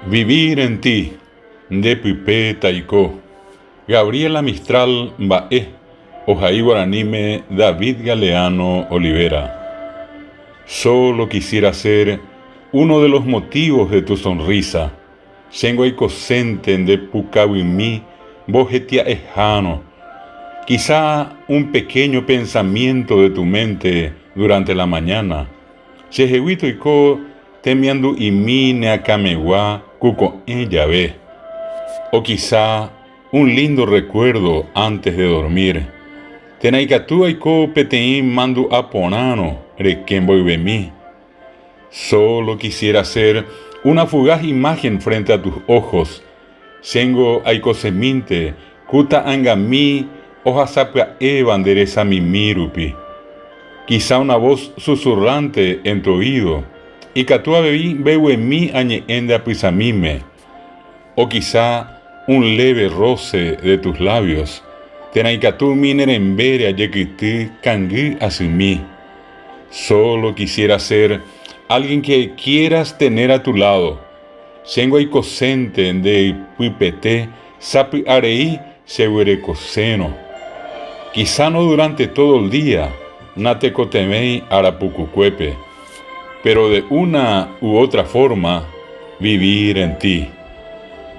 Vivir en ti, nde pype taiko. Gabriela Mistral mba'e, ohai guaraníme David Galeano Olivera. Solo quisiera ser uno de los motivos de tu sonrisa. Chéngo aikosénte nde pukavymi mbohetia'ehárõ. Quizá un pequeño pensamiento de tu mente durante la mañana. Chehegui toiko temiandu'imi ne akãmegua ku ko'ẽ jave. O quizá un lindo recuerdo antes de dormir. Térã ikatu aiko peteĩ mandu'a porãrõ reke mboyvemi. Solo quisiera ser una fugaz imagen frente a tus ojos, chéngo aikosemínte ku ta'angami ohasapya'éva nde resamimi rupi. Quizá una voz susurrante en tu oído, ikatu avei mbeguemi añe'ẽ nde apysamíme. O quizá un leve roce de tus labios, térã ikatu umi ne rembére ajekyty kangy asymi. Solo quisiera ser alguien que quieras tener a tu lado. Chéngo aikosénte nde ypypete sapy'arei cheguerekosérõ. Quizá no durante todo el día, natekotevẽi ára pukukuépe. Pero de una u otra forma, vivir en ti.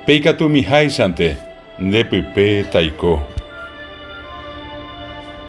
Pe ikatumiháichante nde pype taiko.